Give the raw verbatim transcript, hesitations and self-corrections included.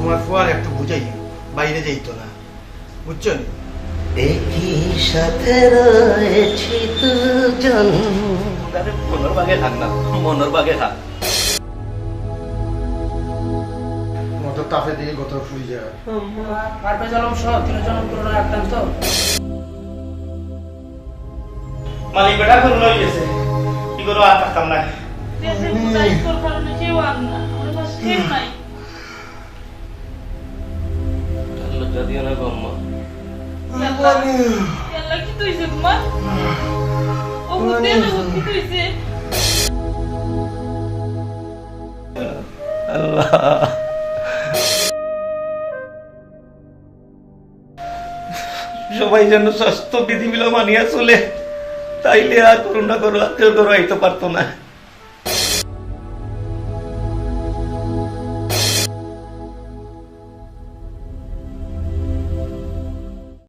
তোমার ফুয়ার একটু বুঝাইও, বাইরে যাইতো না, বুঝছো নি? একই সাথে রয়েছি দুজন। আরে মনর বাগে খান না, মনর বাগে খান। মদর তাপে দিয়ে গত ফুলি যায়। পারভেজ আলম সহ তিনজন করোনা আক্রান্ত। মালিক বেটা করোনা হয়ে গেছে, কি করো আর থাকতাম না। দেশে কোথায় তোর কারণে কেউ আর না, আমার কাছে কেউ নাই। আল্লাহ যা দিও না গো আম্মা। আল্লাহ, আল্লাহ কি তুই যে তোমার? ও বুঝতে না কি তুই যে? আল্লাহ। সবাই যেন স্বাস্থ্য বিধিগুলো মানিয়া চলে, তাইলে আর করোনা করো আত্মীয় করো আইতে পারতো না।